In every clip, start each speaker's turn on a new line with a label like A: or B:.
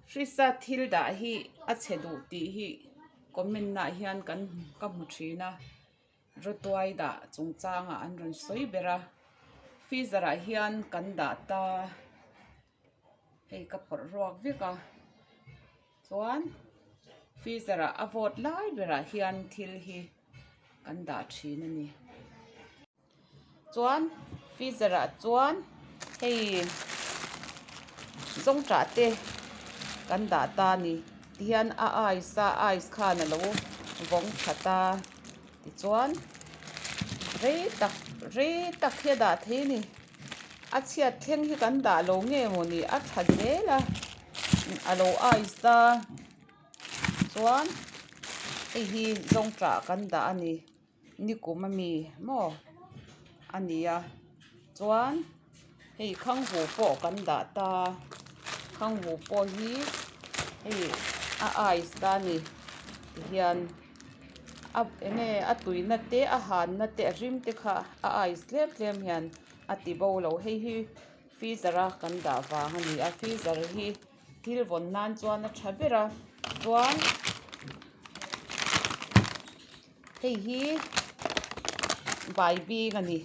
A: Fridge a thil dah hi a chhe duh tih hi comment ah hian kan ka hmu thin a rawtuai dah chungchangah an rawn sawi ber a freezer ah hian kan dah ta hei ka phawrh ruak vek a chuan freezer ah a vawt lai berah hian thil hi kan dah thin a ni. Chuan freezer ah chuan hei zawngṭah te kan dah ta a ni tihian a ice a ice khan alo vawng tha ta tichuan rei tak rei tak hi a dah thei a ni a chhiat thleng hi kan dah lo nge mawni a tha zel a alo ice a chuan hei hi zawngṭah kan dah a ni. Nikum ami maw a ni a chuan hei khanghu pawh kan dah ta khanghu pawh hi hei a ice ta a ni tihian a eng nge a tuina te a hanna te a rim te kha a ice tlem tlem hian a ti bo lo hei hi freezer a kan dah vang a ni a freezer hi. Thil vawn nan chuan a tha ber a chuan hei hi baibing a ni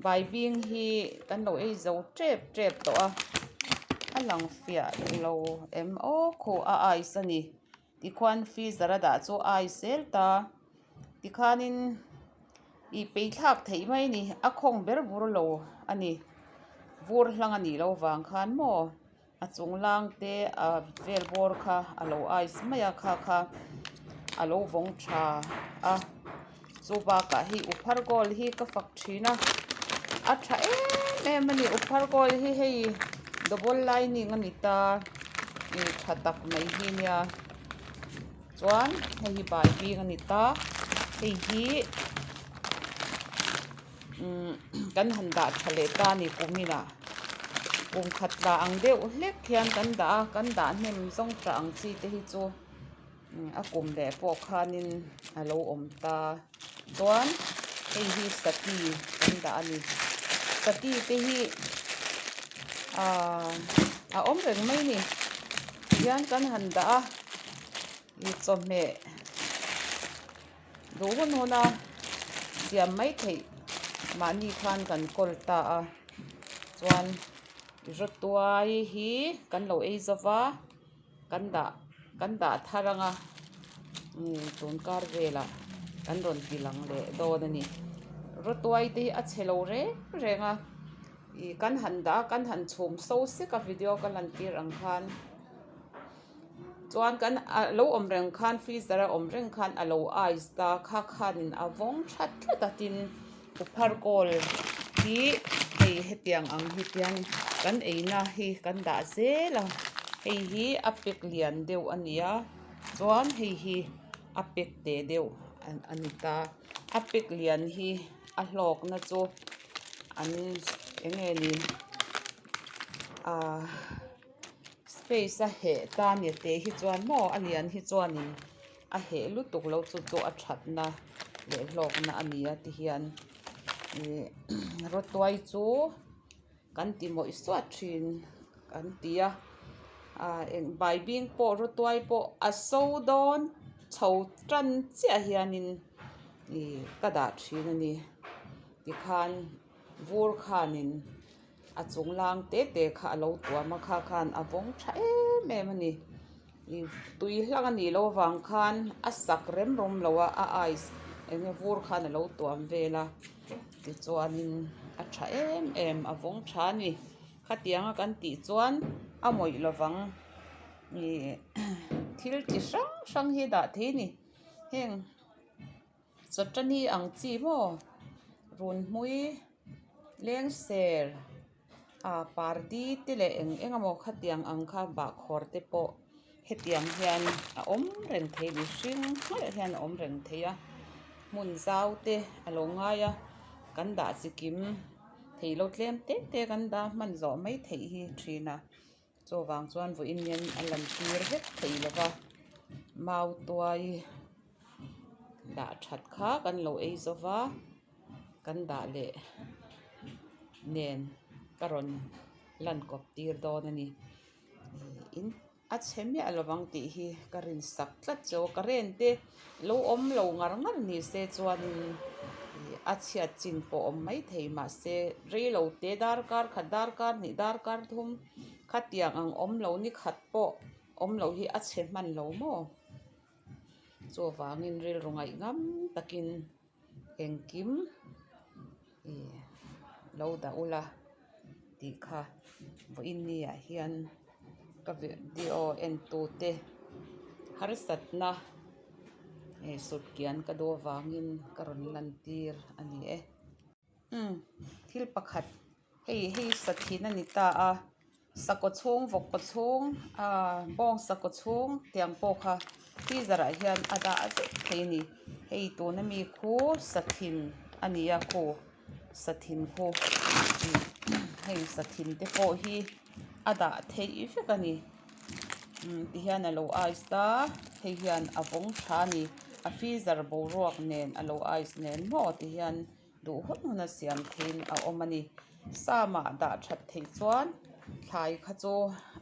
A: baibing hi kan lo ei zo tep tep tawh a a lang fiah lo em aw khaw a ice a ni tikhuan freezer a dah chu a ice zel ta tikhanin ih peithlak theih mai a ni a khawng ber bur lo a ni vur hlang a nih loh vang khan maw. A chung lang te a vel bawr kha a lo ice mai a kha kha a lo vawng tha a chu bakah hei uphar gold hi ka fak thin a a tha em em a ni uphar gold hi hei double lining a ni ta ih tha tak mai hi nia chuan hei hi bai bing a ni ta hei hi. Umm kan han dah tha leh ta a ni kuminah kum khat tla ang deuh hlek hian kan dah a kan dah hnem zawng tah ang chi te hi chu a kum leh pawh khanin a lo awm ta chuan hei hi sati kan dah a ni sati te hi ahh a awm reng mai a ni tihian kan han dah a ih chawhmeh. Duh hun hun a siam mai theih mahni khan kan kawl ta a chuan rawtuai hi kan lo ei zo va kan dah kan dah thar ang a tun kar velah kan rawn ti lang leh dawn a ni rawtuai te hi a chhe lo reng reng a ih kan han dah a kan han chhum so sek a video ka lan tir ang khan. Chuan kan a lo awm reng khan freezer a awm reng khan a lo ice ta kha khanin a vawng that tlat a tin uphar kawl hi hei hetiang ang hi tiang kan eina hi kan dah zel a hei hi a pack lian deuh a ni a chuan hei hi a pack te deuh a ni ta a pack lian hi a hlawkna chu an eng nge ni ahh. Space a heh ta ni teh hi chuan maw a lian hi chuanin a heh lutuk lo chu chu a thatna leh hlawkna a ni a ti hian ih rawtuai chu kan ti mawih suat thin kan ti a ah eng baibing pawh rawtuai pawh a so dawn chho tan chiah hianin ih ka dah thin a ni tikhan vur khanin. A chung lang te te kha a lo tuam a kha khan a vawng tha em em a ni ih tui hlang a nih loh avang khan a sak rem rawm lo a a ice eng nge vur khan a lo tuam vel a tichuanin a tha em em a vawng tha a ni khatiang a kan tih chuan a mawih lovang ih thil chi hrang hrang hi dah thei a ni heng. Chawtani ang chi maw runhmui lengser ah pardi te leh eng eng emaw khatiang ang kha bahkhawr te pawh hetiang hian a awm reng thei mihring hmalh hian a awm reng thei a hmun zau te a lo ngai a kan dah chi kim thei lo tlem te te kan dah hman zawh mai theih hi thin a. Chuvang chuan vawiin hian a lan tir vek thei lo va, mau tuai dah that kha kan lo ei zo va, kan dah leh nen ka rawn lan kawp tir dawn a ni. A chhe miah lovang tih hi ka rin sak tlat cheu a, current te lo awm lo ngar ngar ni se chuanin ih a chhiat chin pawh awm maithei mahse reilo te darkar khat darkar hnih darkar thum khatiang ang awm lo ni khat pawh awm lo hi a chhe hman lo maw chuvangin rilru ngaih ngam takin engkim ih lo dah ula tih kha vawiin ni ah hian ka video en tu te harsatna ih sut kian ka duh avangin ka rawn lan tir a ni e. Umm thil pakhat hei hei sathin a ni ta a Sakaw chhung vawk kaw chhung aaa bawng sakaw chhung tiang pawh kha freezer ah hian a dah vek thei a ni hei tuna mi khu sathin a ni a khu sathin khu hei sathin te pawh hi a dah theih vek a ni umm tihian a lo ice a hei hian a vawng tha a ni a freezer boruak nen a lo ice nen maw tihian. Duh hun hun a siam theiin a awm a ni. Sama dah that theih chuan thlai kha chu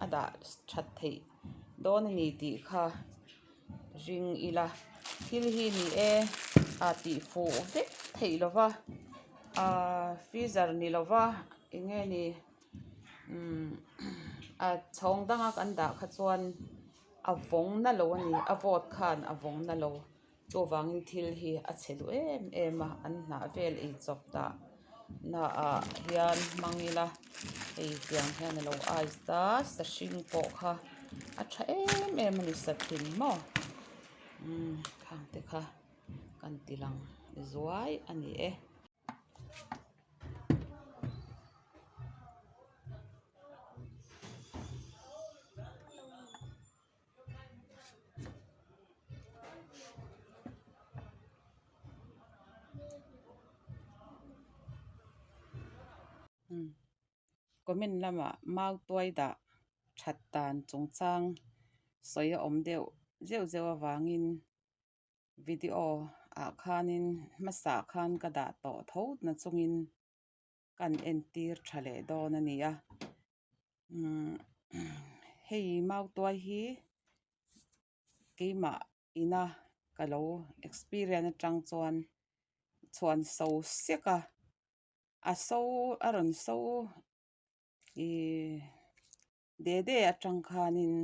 A: a dah that theih dawn a ni tih kha ring ila. Thil hi ni e a tih fuh vek theih lo va, ahh freezer ni lo va eng nge ni umm a chhawng danga kan dah kha chuan a vawng na lo a ni a vawt khan a vawng na lo. Chuvangin thil hi a chhe duh em em a, an hnah vel eichawp dah naah hian hmang ila hei tiang hian a lo ice a sahring pawh kha a tha em em a ni sathin maw umm khang te kha kan ti lang zuai a ni e. Comment lamah mau tuai dah that dan chungchang sawi a awm deuh zeuh zeuh avangin video ah khanin hmasa khan ka dah tawh tho na chungin kan entir tha leh dawn a ni a umm hei mautuai hi keimah ina ka lo experience atang chuan chhuan so sek a a so a rawn so ihh de de atang khanin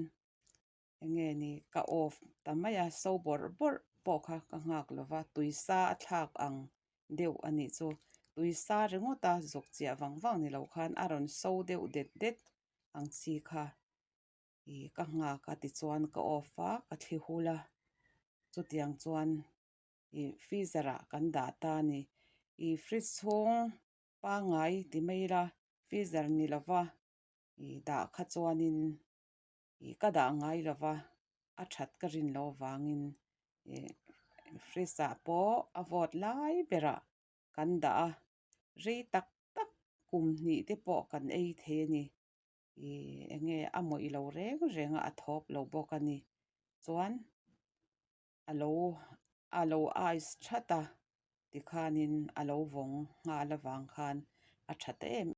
A: eng nge ni ka off ta mai a so bawrh bawrh pawh kha ka nghak lo va tui sa a thlak ang deuh a nih chu tui sa ringawt a zuk chiah vang vang ni lo khan a rawn so deuh det det ang chi kha ih ka nghak a tichuan ka off a ka thli hul a chutiang chuan ih freezer ah kan dah ta a ni ih fridge chhung pangngai ti mai ila freezer ni lo va ih dah kha chuanin. Ih ka dah ngai lo va, a that ka rin loh avangin ih fridge ah pawh a vawt lai berah kan dah a, rei tak tak kum hnih te pawh kan ei thei a ni. Ih eng nge a mawih lo reng reng a, a thawp lo bawk a ni. Chuan a lo a lo ice that a tikhanin a lo vawng nghal avang khan a tha ta em.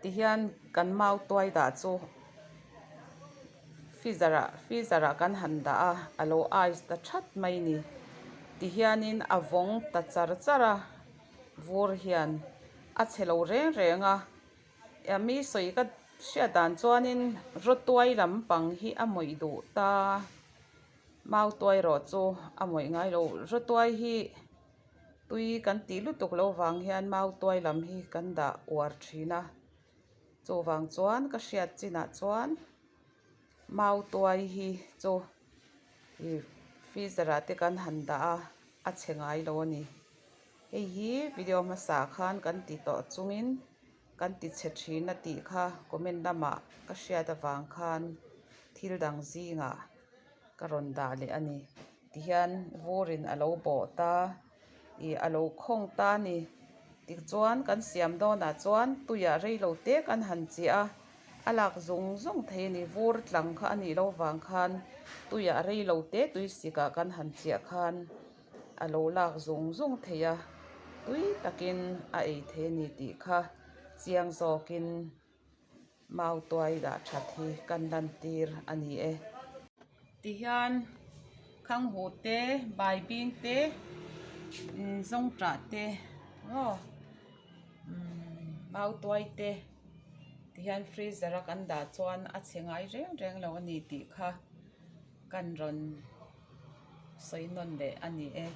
A: Tihian kan mau tuai dah chu freezer ah freezer ah kan han dah a a lo ice ta that mai a ni. Tihianin a vawng ta char char a vur hian a chhe lo reng reng a mi sawi ka hriat dan chuanin rawtuai lampang hi a mawih duh ta. Mau tuai erawh chu a mawih ngai lo. Rawtuai hi tui kan tih lutuk loh vang hian mau tuai lam hi kan dah uar thin a. Chuvang chuan ka hriat chinah chuan mau tuai hi chu ih freezer ah te kan han dah a, a chhe ngai lo a ni. Hei hi video hmasa khan kan ti tawh chungin kan ti chhe thin a tih kha comment lamah ka hriat avang khan thil dang zingah ka rawn dah leh a ni. Tihian vurin a lo bawh ta ih a lo khawng ta a ni. Tichuan kan siam dawnah chuan tuiah reilo te kan han chiah a, a lak zung zung thei a ni. Vur tlang kha a nih loh vang khan tuiah reilo te tui sikah kan han chiah khan a lo lak zung zung thei a, tui takin a ei thei a ni tih kha chiang zawkin. Mautuai dah that hi kan lantir a ni e. Tihian khanghu te, baibing te, zawngṭah te aw mautuai te tihian freezer a kan dah chuan a chhe ngai reng reng lo a ni tih kha kan rawn sawi nawn leh a ni e.